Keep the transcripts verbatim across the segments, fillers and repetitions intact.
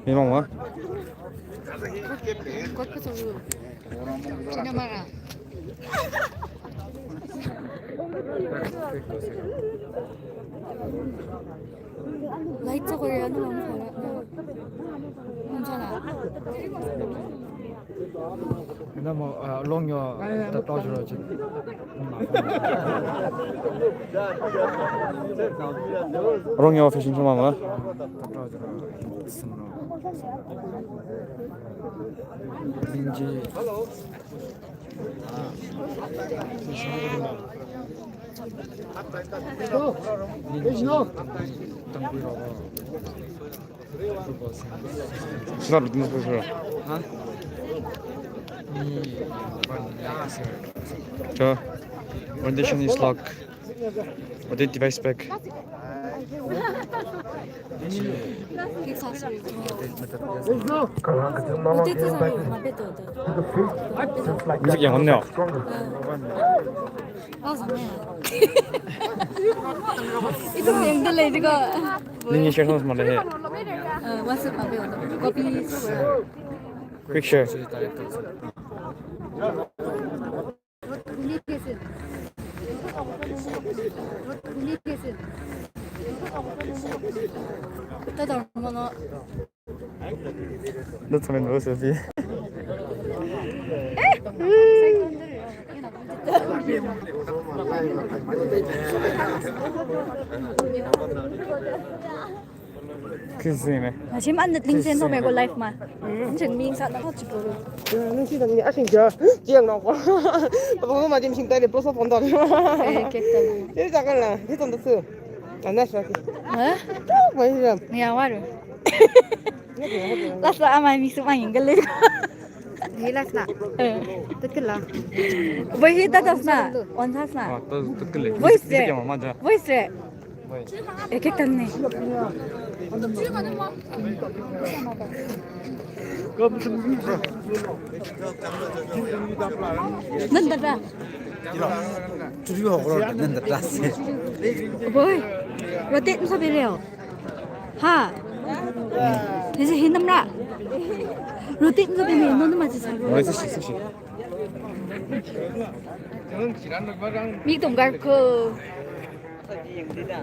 Mimang ma? Kot ko soru. China mara. Light sa Korea na mang sala. Mang sala. Ina mo, ah, long yo, ta to jiro chin. Long yo fashion show mama. Linji. Sila bitin ko sila. Ha? Ni ban ya kasir. Cha. Foundation is lock. What did device back? Music yang mana? Itu yang delay juga. Ini share sama leh. Eh, WhatsApp apa ya? Copy. Quick share. Tadar mana? That's my nose, Sophie. Kizine. Nashim an nat lingsen so me ko life ma. Nchen ming sa na ko chipuru. Nang si nang ni asing ja. Jiang no ko. Apa ko ma dim sing tai de plus of on dot. Eh, kek tai. Dia jangan lah. Dia tonton tu. Anas lagi. Hah? Mai jam. Ni awal. Last la amai mi su mang inggal le. Ni last na. Eh. Tekela. Wai hi ta das na. On tas na. Ah, tas tekele. Voice re. Yang mama ja. Voice re. Ekek tan ne. Nanda da. Turi ho koro nanda da se. Boy. Rotate sa be leo. Ha. This is hinam ra. Rotate sa be leo. No no ma sa. Oi, sa shi, sa shi. Mi tum gar ko.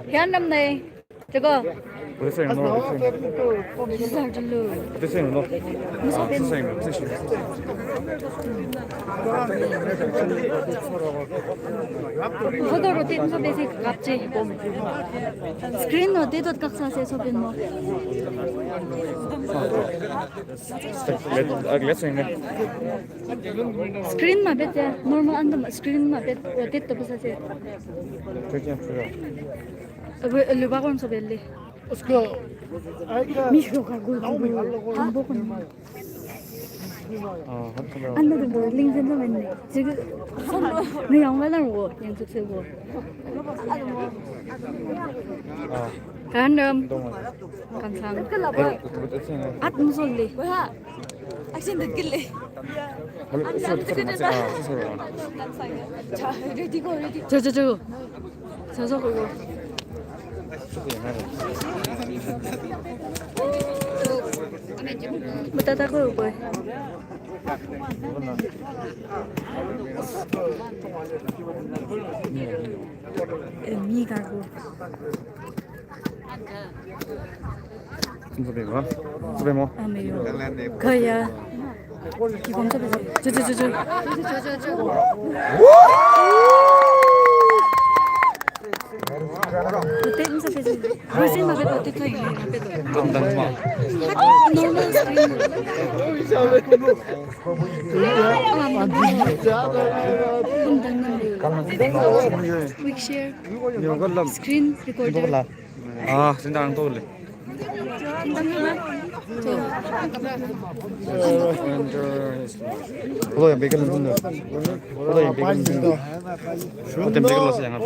Hian nam nei. Chego. This thing, no, this thing. This thing, no. This thing, no. This thing. Photo rotate so basic kapche. Screen no te dot kaksa se so bin mo. Let, uh, let's sing. Screen ma bet ya, normal andam screen ma bet, rotate to bisa se. Abu luba kon so belle. उसको आएगा। Mi sho ka go. Tambo kon. Ah, hat kala. Anda de bo ling zen so men ne. Jiga. Ni yang ma na wo, yang suk se wo. Ah. Kan dam. Dong. Kan sang. Eh, betul, betul sih. At musol le. Wah. Action dat kile. Hello, sir, sir, sir, ah, sir, sir. Cha, ready go, ready. Cha, cha, cha. Cha, cha, go, go. Mata ta ko, boy. Eh, mi ka ko. Sabi mo? Sabi mo? Ameyo. Kaya. Kikong sabi. Chu, chu, chu, chu. Rotate sabi. Rotate ma rotate to. Dang, dang, ma. Normal screen. Quick share. Screen recorder. Ah, sindang to le. Hello, yang begal nung. Hello, yang begal nung. Hotem begal lo siang.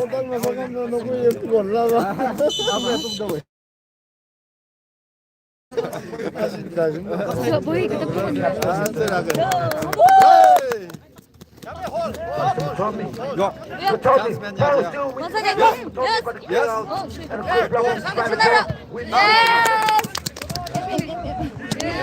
Boy, kita pun. Once again, yes. Yes. Oh, shit. Yes. Yes.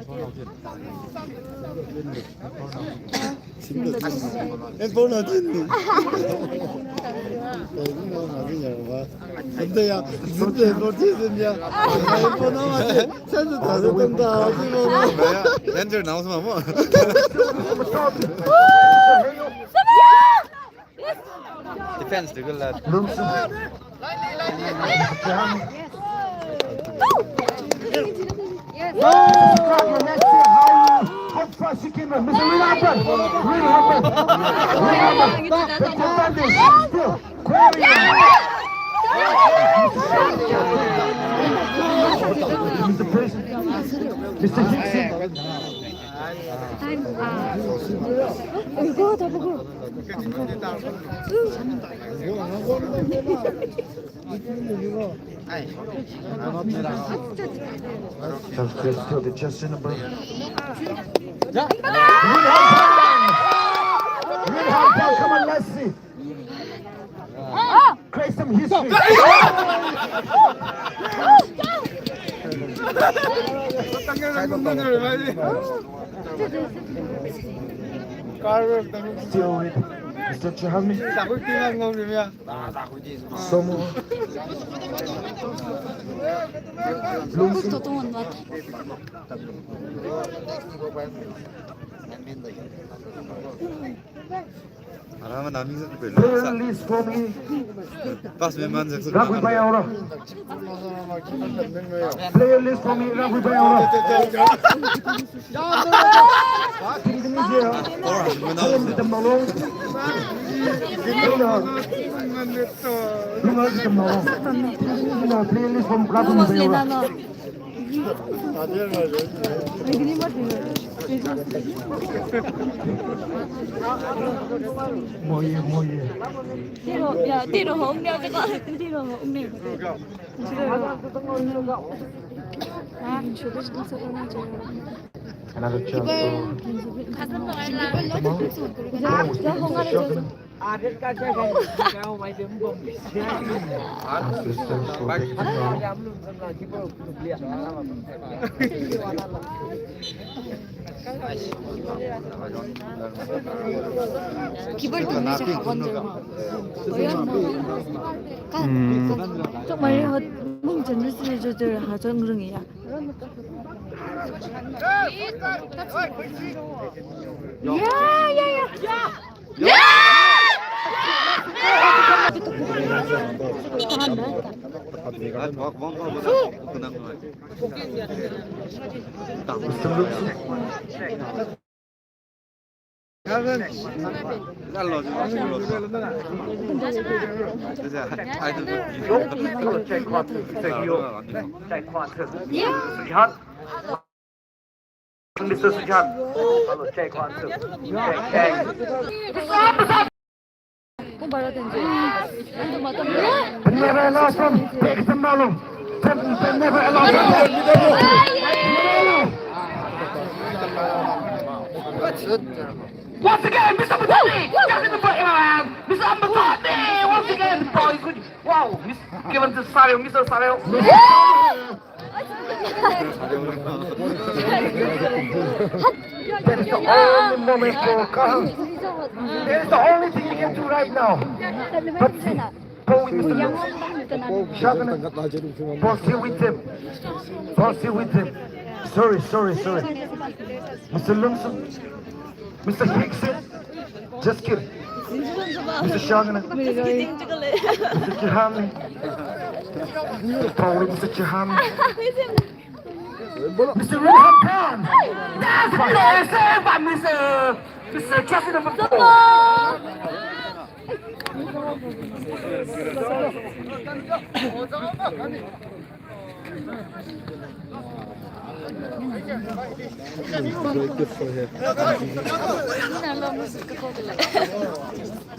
N four na tin. N four na tin ya ba. Zimte ya, zimte N four na tin ya. N four na tin. Sense ta se tang ta, zimte. Danger na usma mo. Defense to good lad. How fast you can run. Mister Will happen. Will happen. Will happen. Take your time there. Still. Very well. Mister President. Mister Hickson. Time. Ah. Go, go, go. Just, just feel the chest in the break. Come on, let's see. Create some history. Still with Mister Chihami. Somo. Lungsi. Player list for me. Pass me man. Rugby player. Player list for me, Rugby player. Team Tunisia. Home, Team Malong. Lungal, Team Malong. Team Tunisia, player list from Rugby player. Moye, moye. Tiro, ya, tiro hong ne, tiro hong ne. Another chance for Jamal. Assistance for taking now. Keyboard tumni cha hawan jama. Oyan ma. Kan, kan. Chok mari hot mung chen ri si jo jo ha chon ngrung ya. Ya, ya, ya. Mister Sujan. Hello, check one, two. Check, check. Never allow them. Take them now. Never allow them. Once again, Mister Batani. Mister Batani. Once again, boy, good. Wow, Miss, given to Sario, Mister Sario. That is the only moment for Kahan. That is the only thing you can do right now. But see, go with Mister Lungsum. Shagana. Boss, here with them. Boss, here with them. Sorry, sorry, sorry. Mister Lungsum. Mister Hickson. Just kidding. Mister Shagana. Mister Chihami. Probably Mister Chihami. Mister Rohan Khan. That's what they say by Mister Mister Justin number four.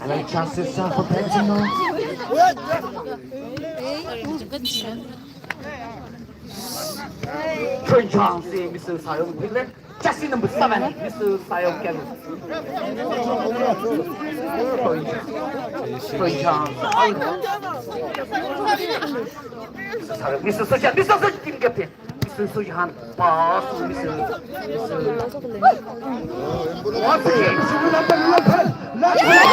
Another chance is, uh, for Benzema. Throwing chance, eh, Mister Sayom quickly. Jersey number seven, Mister Sayom Kevin. Throwing chance. Throwing chance. Mister Sayom, Mister Sojan, Mister Sojan, team captain. Mister Sojan, pass to Mister, Mister. Once again, Mister Lampan, Lampan, Lampan.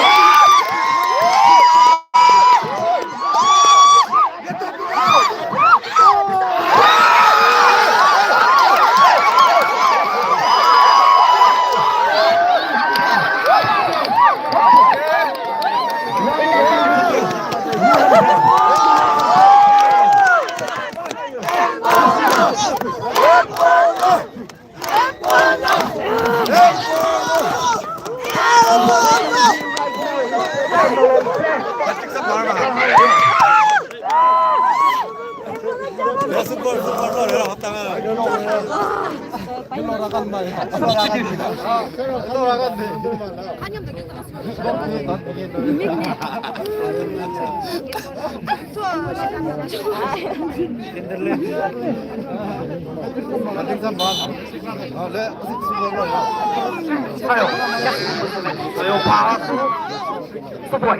Suboi,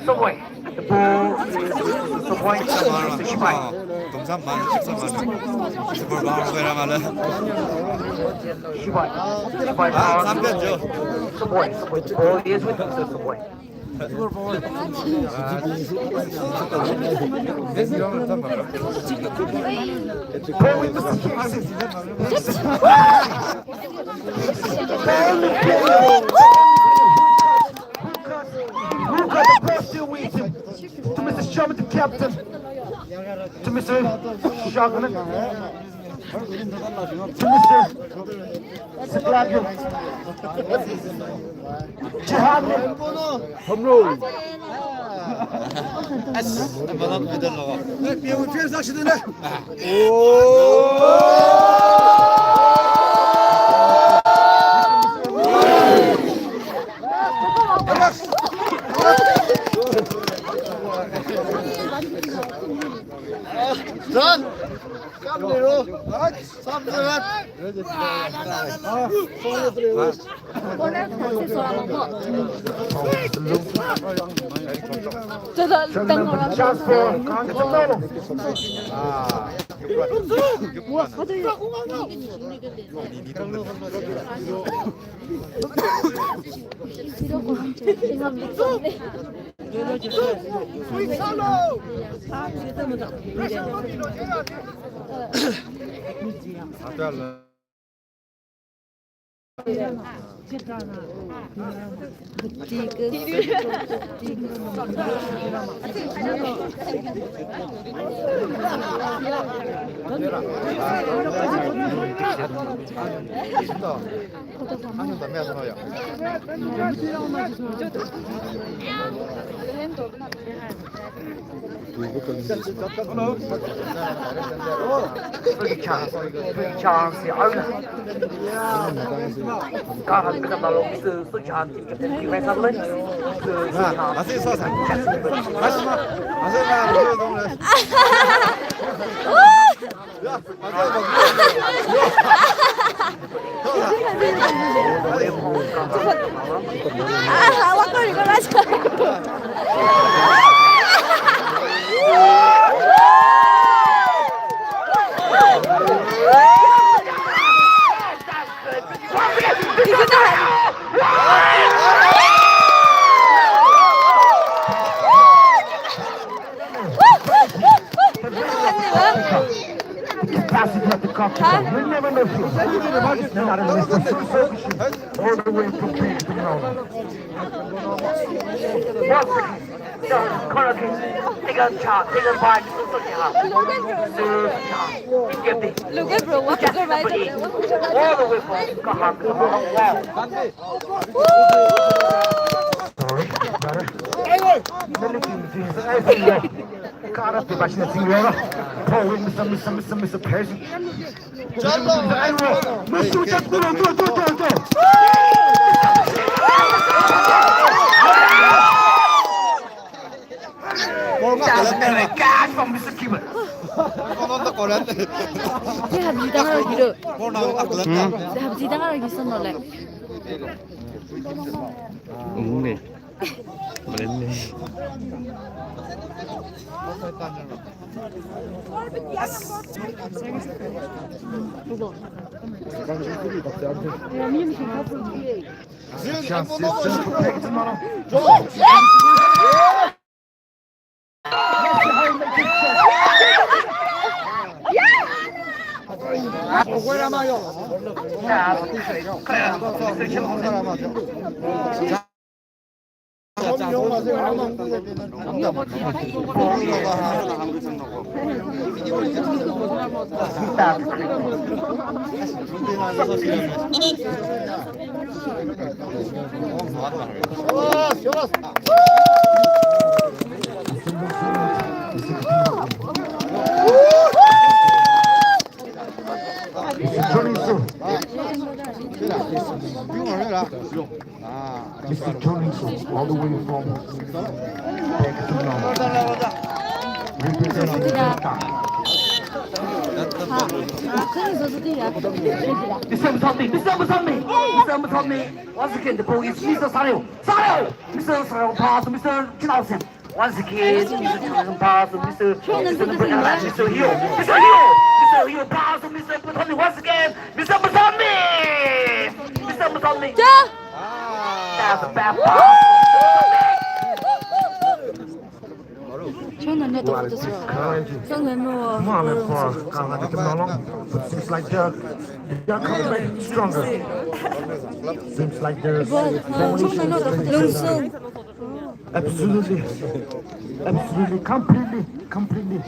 Suboi. The ball is with Suboi. Sixty-five. Suboi, Suboi pass. Suboi, Suboi. The ball is with Mister Suboi. Who got the ball still with him? To Mister Sharma, the captain. To Mister Shagana. To Mister Siklagyo. Chihami. Hamro. As, I'm not good at all. Let me have a fair section in there. Oh! Done. Come, Nero. Stop the run. Chance for Kangchamnao. Pass it at the cup. You never know. All the way from Big Brown. Once again, Karakin, taken cha, taken by Susuki. Look at bro, what is the right? All the way from Kahang. Wow. Sorry, brother. Karap di ba shi na sing yo. Paul Williams, Mister, Mister, Mister, Mister Percy. Mister Jack, go, go, go, go, go. Cash from Mister Kibble. They have zidang lagi do. They have zidang lagi sono le. Ungni. Malin ni. Mister Tony Su, all the way from Pakistan. Representing Pakistan. Mister Muthammi, Mister Muthammi, Mister Muthammi. Once again, the ball is Mister Sareo. Sareo! Mister Sareo, pass to Mister Chinaosen. Once again, Mister Chinaosen, pass to Mister, Mister Hio. Mister Hio! Mister Hio, pass to Mister Muthammi. Once again, Mister Muthammi! Mister Muthammi! That's a bad pass. Chong nano to to so. Chong nano. But seems like they're, they're coming back stronger. Seems like they're Chong nano to to so. Absolutely. Absolutely. Completely. Completely.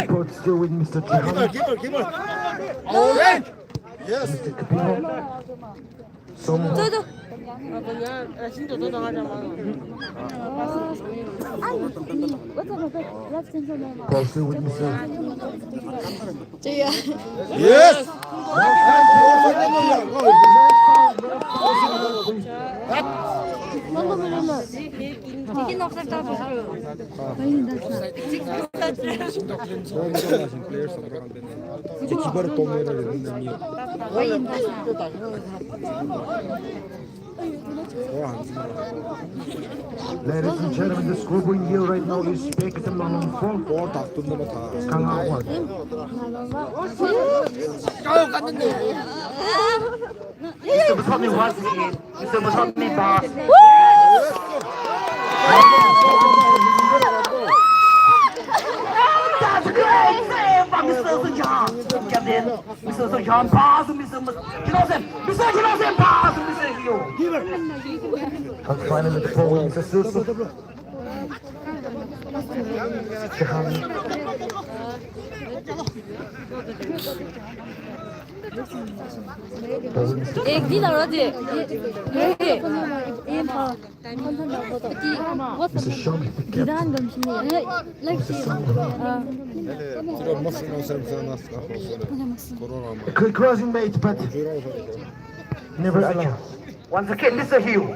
But still with Mister Chihang. Keeper, keeper, keeper. All right. Yes. Mister Kapino. Some Tudu. Closely with Mister Yes! Ladies and gentlemen, the scoreboard here right now is Pektam Malong four, Kangawa one. Mister Masami once again. Mister Masami pass. That's a great save by Mister Sujan. Captain, Mister Sujan pass to Mister Mas-, Kinosen. Mister Kinosen pass to Mister Hio. And finally the forward, Mister Susu. Jahan. एक दिन और दे। Mister Shami, the captain. Mister Shami. Cro-, crossing made, but never again. Once again, Mister Hill.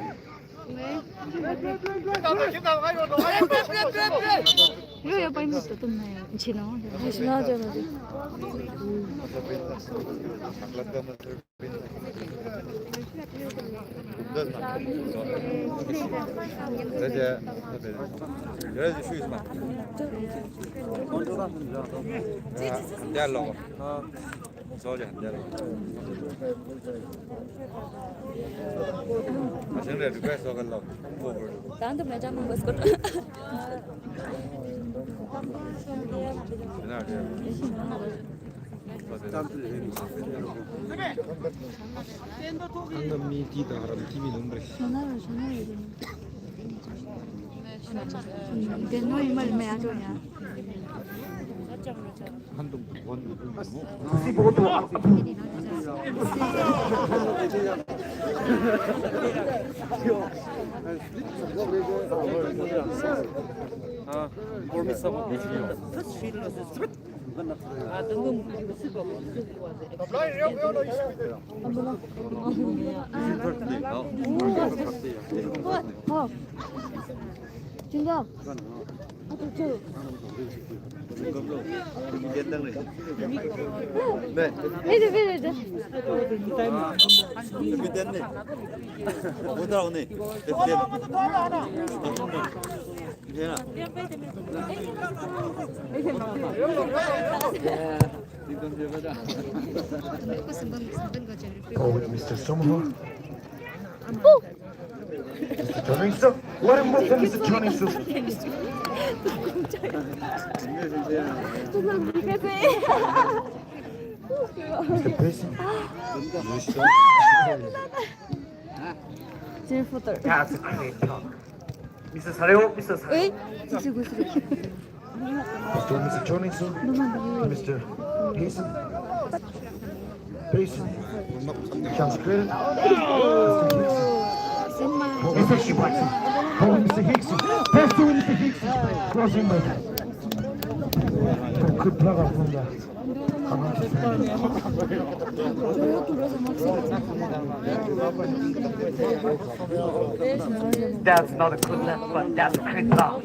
Forward, Mister Somoha. Mister Johnny, sir. What a move from Mister Johnny, sir. Mister Pearson. That's a great block. Mister Sareo, Mister Sareo. Mister Mister Johnny, sir. Mister Hazen. Pearson. Chance created. Mister Hickson. Oh, Mister Hickson. Pass to Mister Hickson. Crossing made. Oh, good block from there. That's not a good left, but that's a great block.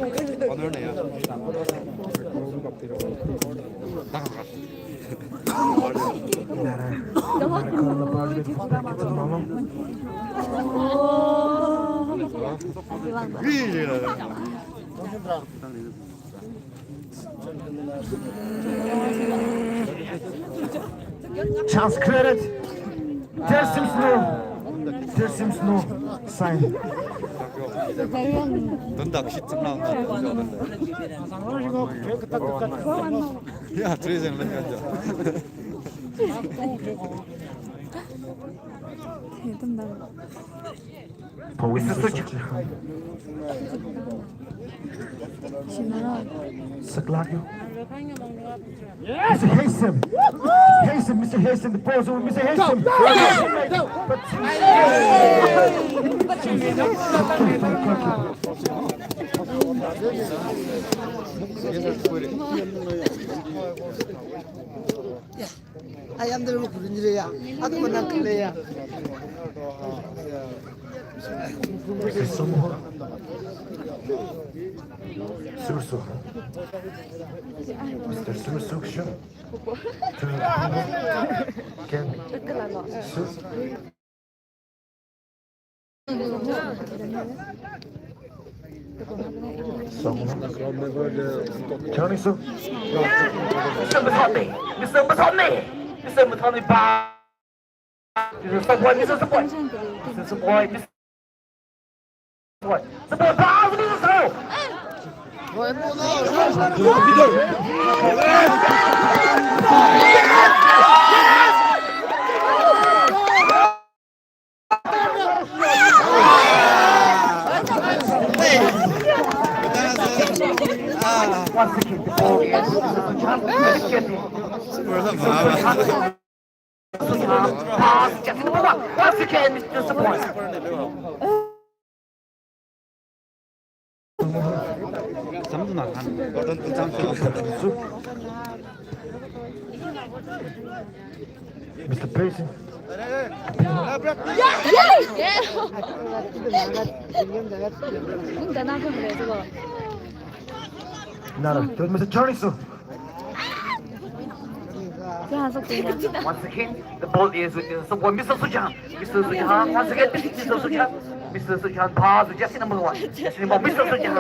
Chance created. There seems no. There seems no sign. Yeah, treason. Mister Such. Mister Haysom. Haysom, Mister Haysom, the ball's over, Mister Haysom. But Ayam dulu kurinjile ya. Aku menang kele ya. Susu. Mister Susu, sure. Can. Su. Johnny Su. Mister Masone. Mister Masone. Mister Masone, ba. Mister Support, Mister Support. Mister Support, Mister Support. Support, ba, Mister Support. Once again, the ball is Sujan, pass, just number one. Once again, Mister Support. Mister Payson. Nara, to Mister Johnny Su. Once again, the ball is with Mister Sujan. Mister Sujan, once again, Mister Sujan. Mister Sujan, pass, just number one. Just number, Mister Sujan.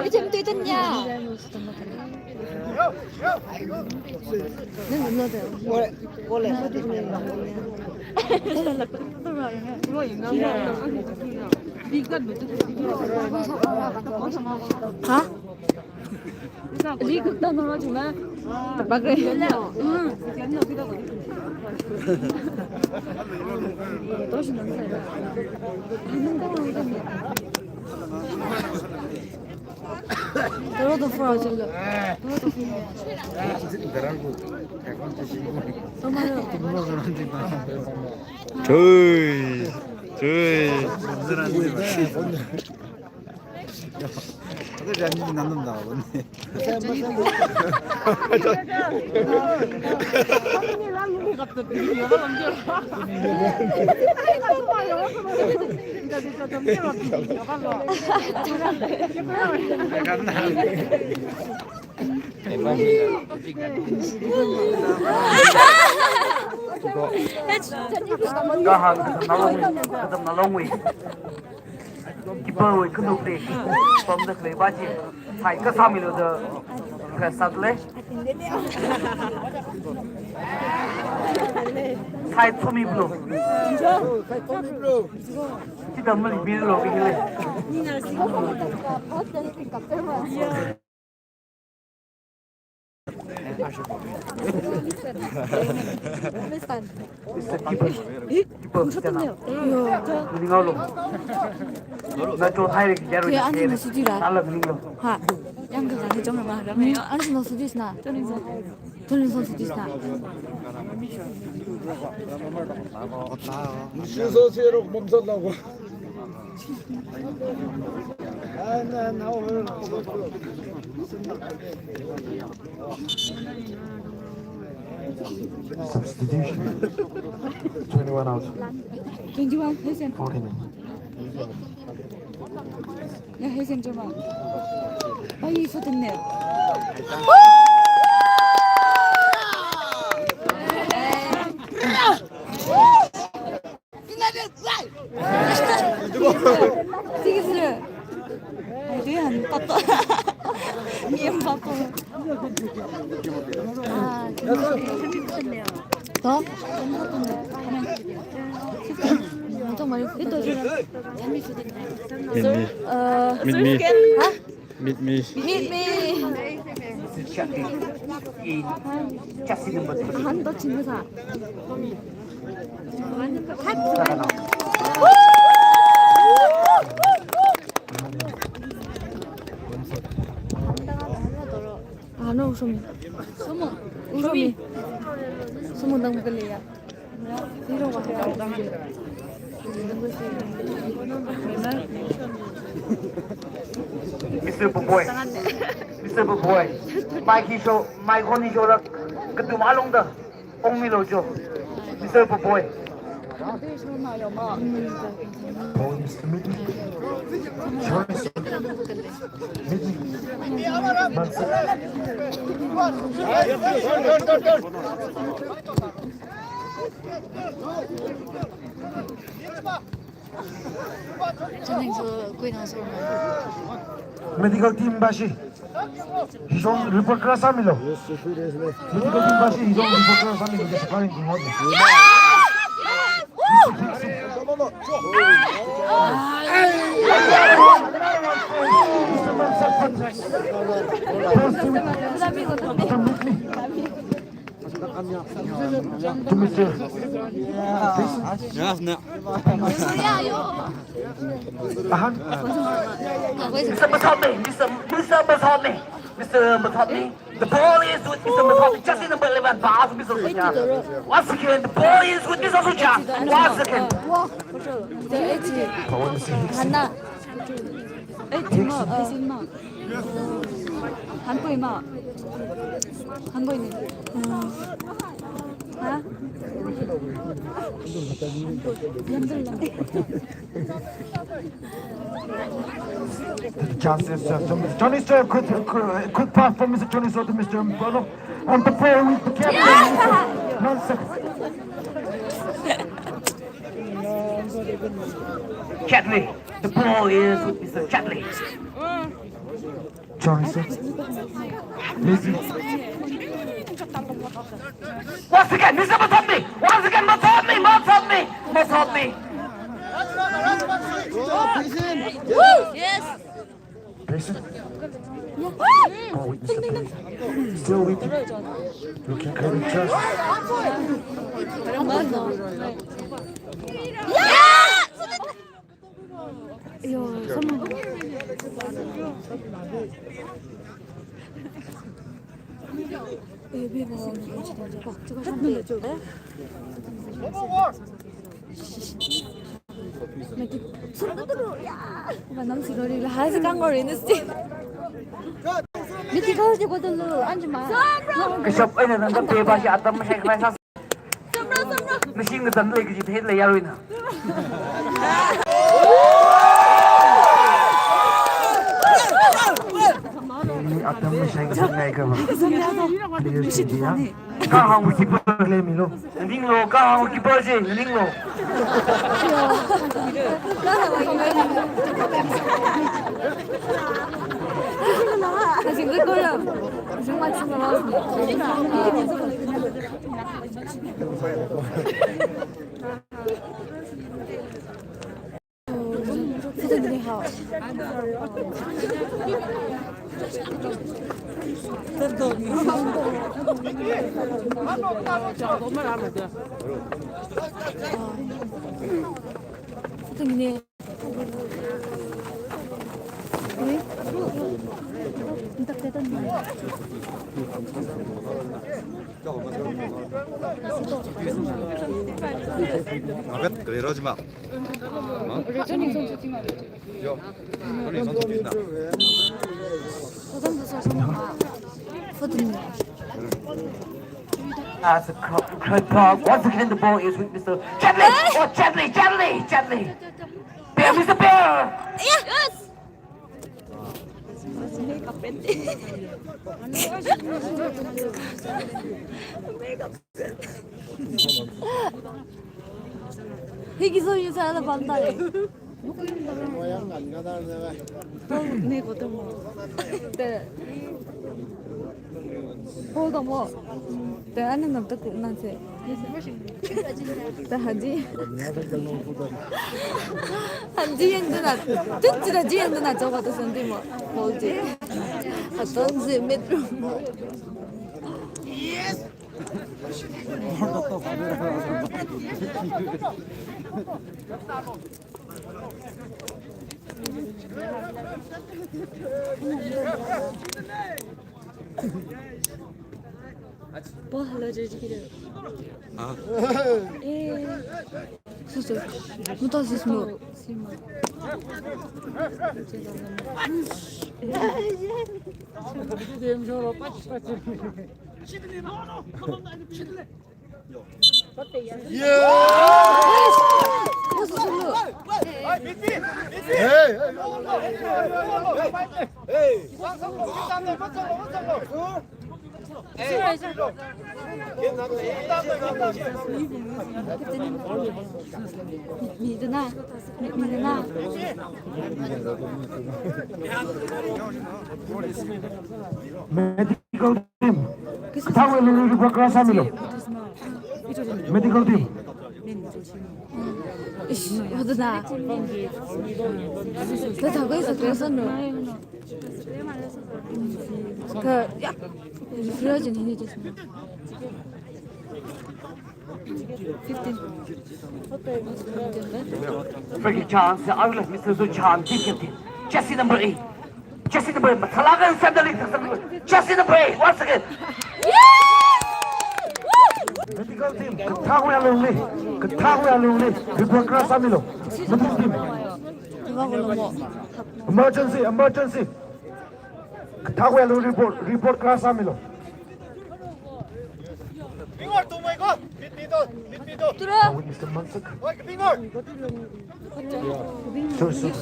Ha? Li kukta nora chuma. Bagre. Toro to fura chilo. Toro to fura. Toma lo. Chui. Chui. Ada janji nanam dah, bun. Kahāng katamna longwui, katamna longwui. Khipāwui khanukli pamda khalei ba chi. Hai kasāmilu da kasāle. Hai thumiblu. Chithā mali bilo bihile. Mister Keeper. Keeper, stand up. Maninglo. Na cho thai re kya ro. Kya ani na sudira? Tala maninglo. Ha. Yang ka ni chom ma ra me. Ani na sudis na. Tuni na sudis na. Shuso se ro bom sa la ko. Substitution. Twenty-one out. Twenty-one, listen. Fourteen. Ya, listen, Joma. Why you fourteen nil? Six nil. Ai, dia han pato. Niam pato. Ah, to? Itu mari. Meet me. Uh, meet me. Hah? Meet me. Meet me. Chutney. Chutney number three. Ahan to chimney sa. Ah, no, Ushomi. Ushomi. Ushomi. Ushomi nang kali ya. Hero wa. Mister Buboi. Mister Buboi. Mai khi sho, mai khon hi sho la, katu malong da. Ong mi lo jo. Mister Buboi. Buboi, Mister Miki. Charles. Miki. Mansa. Medical team bashi. Hijong report kara sāmilo. Medical team bashi hijong report kara sāmilo. Just karen ki ngot. Yes, no. Aha. Mister Mathotmi, Mister, Mister Mathotmi, Mister Mathotmi. The ball is with Mister Mathotmi. Jersey number eleven, pass Mister Suja. Once again, the ball is with Mister Suja. Once again. Ball is with Hannah. Hicks. Hanboi ma. Hanboi ni. Ha? Chances, uh, from Mister Johnny Sir, quick, quick, quick pass from Mister Johnny Sir to Mister Mbano. And the ball with the captain, Mister Mansa. Chadley. The ball is with Mister Chadley. Johnson. Lizzie. Once again, Mister Mathotmi. Once again, Mathotmi, Mathotmi, Mathotmi. Yes. Patient. Go with Mister Patient. Still with you. You can create a chance. Yeah! Kashap eina nang kape ba shi atam mashai khavai sā. Machine kazang lei kaji thei lei yaruina. Ni atam mashai kazang ngai kha ba. Players India. Kahāng keeper lei milo. Nganinglo, kahāng keeper chi, nganinglo. As a cr-, crowd talk, once again the ball is with Mister Chadley. Oh, Chadley, Chadley, Chadley. Bear, Mister Bear. Yes. Hiki so yu sa la pam ta le. Ball ni ko to mo. Te. Ball to mo. Te ana nam ta ku nan se. Ta hanji. Hanji yang ta na. Tun ji da ji yang ta na jo ba to san ti mo. Ball ji. Aton ji metro mo. Yes. Ball lo je kira. Ah. Eh. Susu. Muta susu. ꯃꯤꯗꯨꯅ, ꯃꯤꯗꯨꯅ꯫ Medical team, kathāwui alungli report kharā sāmilu. Medical team. Ish, wadana. Kathāwui sa kharā sānu. Ka, ya. Fifteen. Free kick chance, arla Mister Zuchan, team captain. Jersey number eight. Jersey number eight. Mathalaga and Sandali. Jersey number eight. Once again. Medical team, kathāwui alungli, kathāwui alungli report kharā sāmilu. Medical team. Emergency, emergency. Kathāwui alungli report, report kharā sāmilu. Bingor, tumai ko. Bit, bit, bit, bit. Tura. With Mister Mansak. Oi, Bingor. Sure, sure.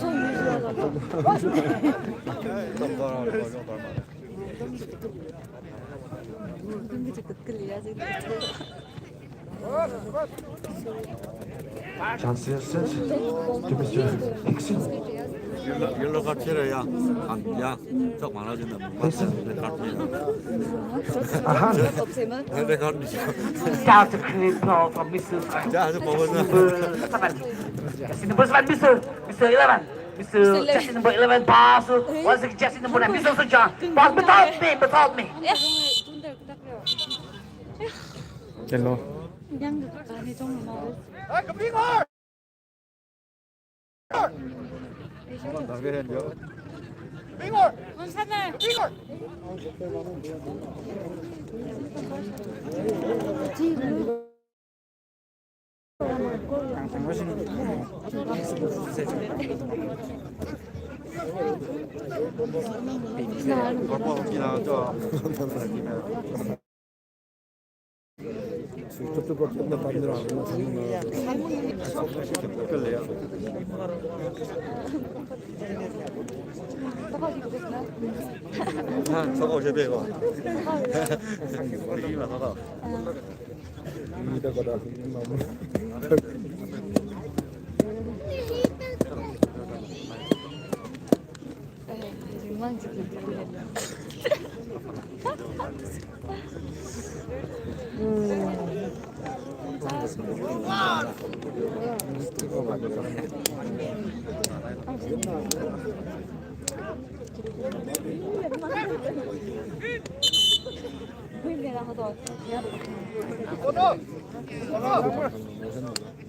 Chance, yes, yes. To Mister Dixon. Yellow, yellow card here, yeah. And, yeah. Talk, man, I didn't know. Red card here. Aha. Red card here. That's a clean ball from Mister Frank. Yeah, the ball was there. Number seven. Jersey number seven, Mister, Mister eleven. Mister, jersey number eleven, pass. Once again, jersey number nine, Mister Sujan. Pass without me, without me. Hello.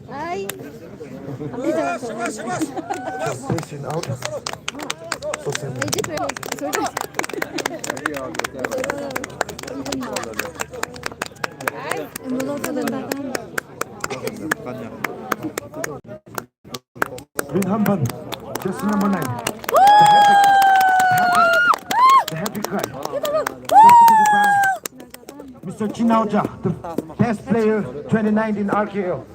Ai. Station out. Social media. Rinhamban, jersey number nine. The hat-trick, the hat-trick guy. Mister Chinaoja, the best player twenty nineteen R K L.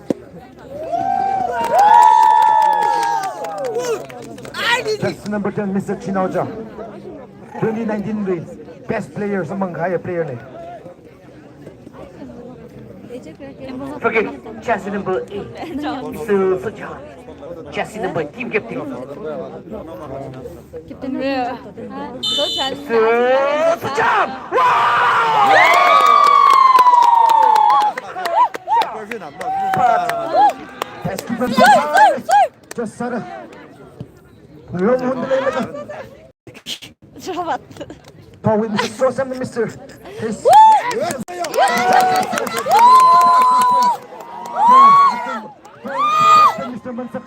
That's number ten, Mister Chinaoja. Twenty nineteen wui best player, samphang kahai player ne. Okay, jersey number eight, Mister Sujan. Jersey number, team captain. Captain Rio. Huh? Go, Charlie. Sir, good job! Wow! That's good. Just set it. Wrong one, the leg. Selamat. Power with Mister Sosam and Mister Yes. Mister Mansak.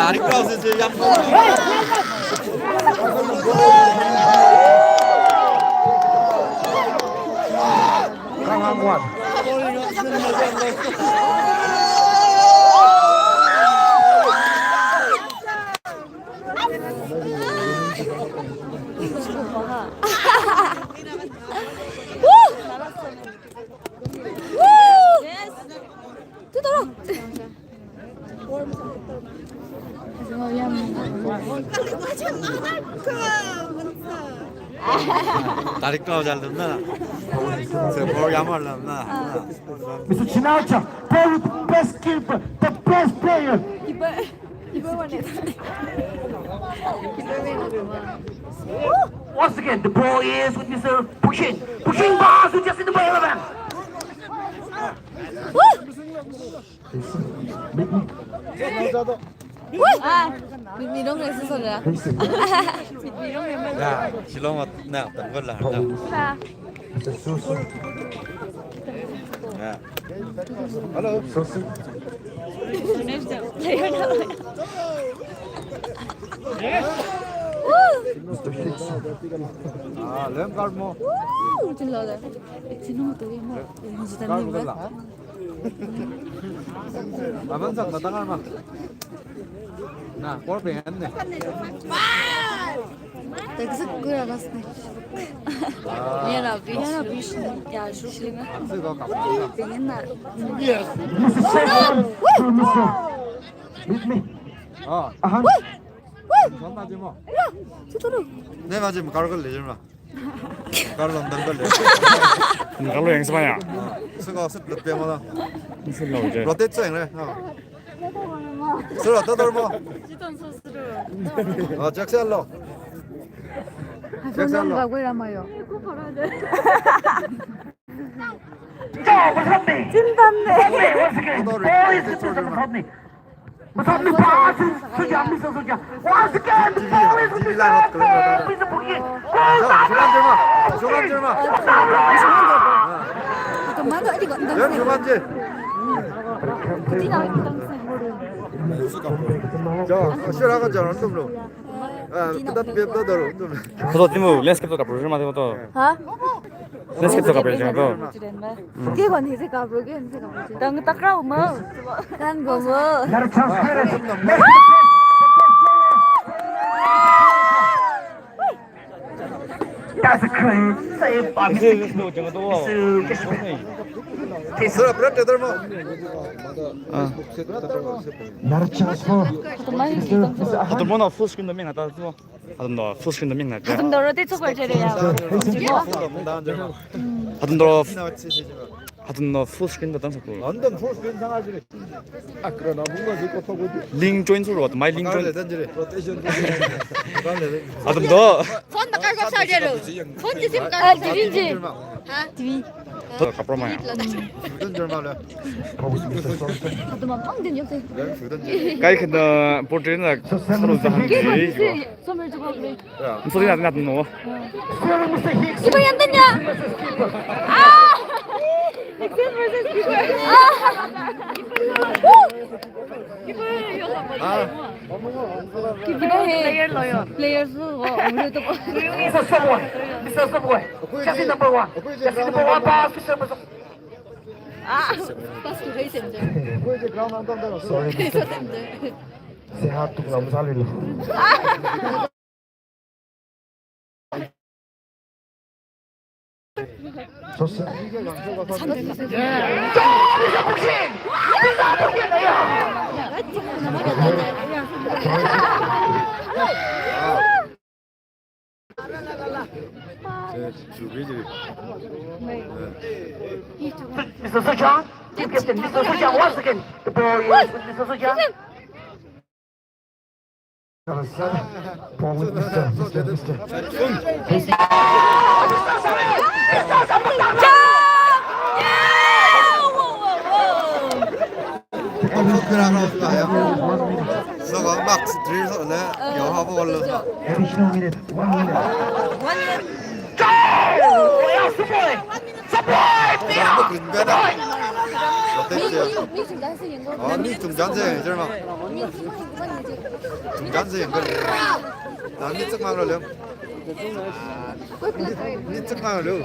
Tarik kau sisi yang. Woo! Woo! Tutoro. Tarik tau jal dum na. Se program war lam na. Mister Chinacha, play with the best keeper, the best player. Keeper, keeper one. Once again, the ball is with Mister Pushing. Pushing pass, who just in the ball, man. Woo! Woo! Ah, mi, mi dong rei si so le. Mi, mi dong rei ma. Ya, Shillong na, tangkol la, na. Ba. Ya. Hello. Woo! Ah, lem kar mo. Woo! Chin lo le. Chin lo to mo. Chin lo le. Aman sak matang ama. Na, por pe ne. Tekzuk kura bas ne. Yana bi, yana bi shi. Ya, shu shi ne. Tekzuk ko kap. Yana. Mister Stefan, to Mister. Meet me. Ah. Ahan. Woo! Woo! Son na jimo. Ya, tutoro. Ne ma jimo, kar ko le jimo. Kar lam dan kar le. Kar lo yang semua ya? Saka set lut pe mo na. Silo je. Rotate seng le. Ha. Sura ta dor mo. Chiton so suru. Ah, Jackson lo. Jackson lo. Ga gui ramayo. Go, what's happening? Chintan ne. Once again, ball is with Mister Masotni. Masotni pass to Suja, Mister Suja. Once again, the ball is with Mister Suja. Mister Puki. Goal! Shungam jema. Shungam jema. Kemana tadi kok? Jema, shungam je. Jo, shira ka jalan tum lo. Ah, kita tiap tu dulu tum. Foto timu, landscape to kapro jema to. Ha? Landscape to kapro jema to. Ke kon hi se kapro, ke se kapro. Tang takrau ma. Kan go mo. That's a great save by Mister Sura, pura tether mo. Ah. Another chance for Mister Ahan. Athum mona full screen da ming na ta mo. Athumdo full screen da ming na. Athumdo rotate sokor jere ya. Athumdo, athumdo full screen da tang sokor. Athum full screen sang aja. Akra na bunga si ko sokor. Link join sokor, athum mai link join. Rotation. Athumdo. Phone da kar ko sa jero. Phone ki sim kar. Ah, T V ji. Ha? T V. To kapro mai. Fudan jero ma le. Athum mang din yok te. Kai kena portrait na salo zahan. Ke ko ni si. Somer tu ko ni. Sorry, not, not, no. Ibu yang tanya. Ah! Next versus keeper. Ah! Ah. Keeper hai. Player lo yo. Players lo, oh, umre to. Mister Subway. Mister Subway. Jersey number one. Jersey number one, pass, Mister Subway. Ah, pass to Hei Semje. Sorry, Mister Sehat tu kalam salilu. Ah. So, so. Mister Sujang, team captain, Mister Sujang, once again, the ball is with Mister Sujang. Mister, Mister, Mister. Additional minute, one minute. One minute. Supply! Supply! Supply! 아, 니 좀 잔세, 이제 막. 좀 잔세, 이제. 나 니 좀 말로 려. 니 좀 말로.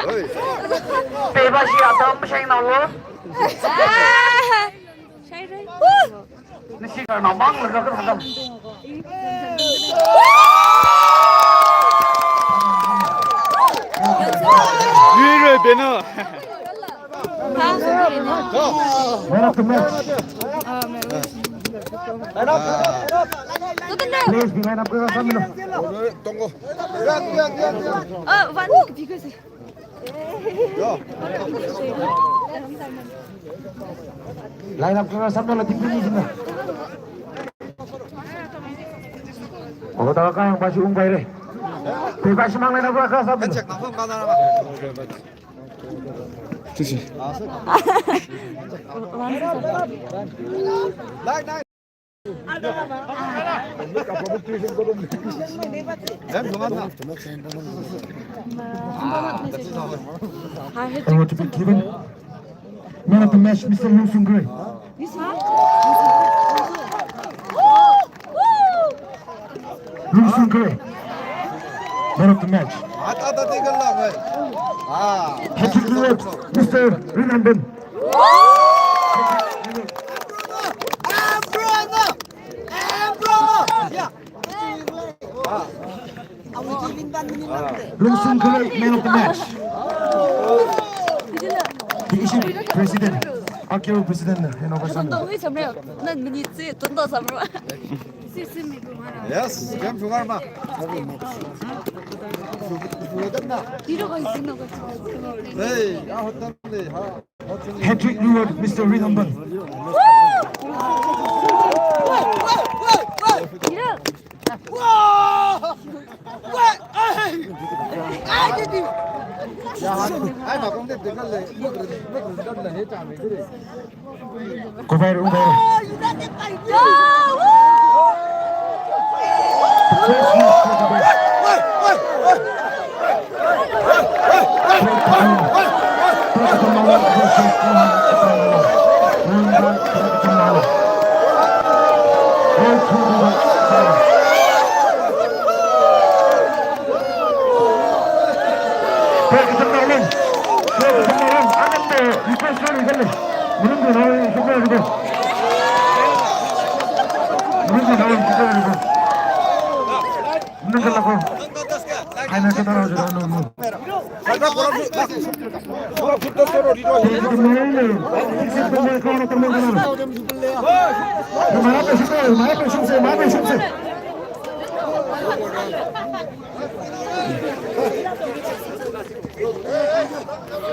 어이. Peba shi atam shai na lo. Shai re. Nisi ka na mang le ka ka. Man of the match. Please be man up, girls, let me know. Line up, girls, let me know. Oh, tawa kayang pasi ungpaire. Te pasi mang line up, girls, let me know. Sisi. Award to be given. Man of the match, Mister Lungsung Gray. Lungsung Gray. Man of the match. Hat-trick reward, Mister Rinamben. Lungsung Gray, man of the match. T C C president, Akio president, you know, Yes, jam sungar ma. Hey, ya hotan le ha. Hat-trick reward, Mister Rinamban. Ai, ma kong de de le, le he ta me de. Go viral, go viral.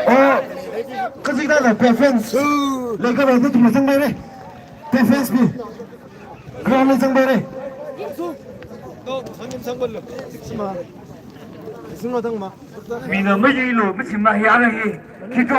Oh, kazingda la preference. Leikava tu tumna sangmai re. Preference bi. Ground li sangmai re. Mina mayilo, machima hiya la hi. Kito.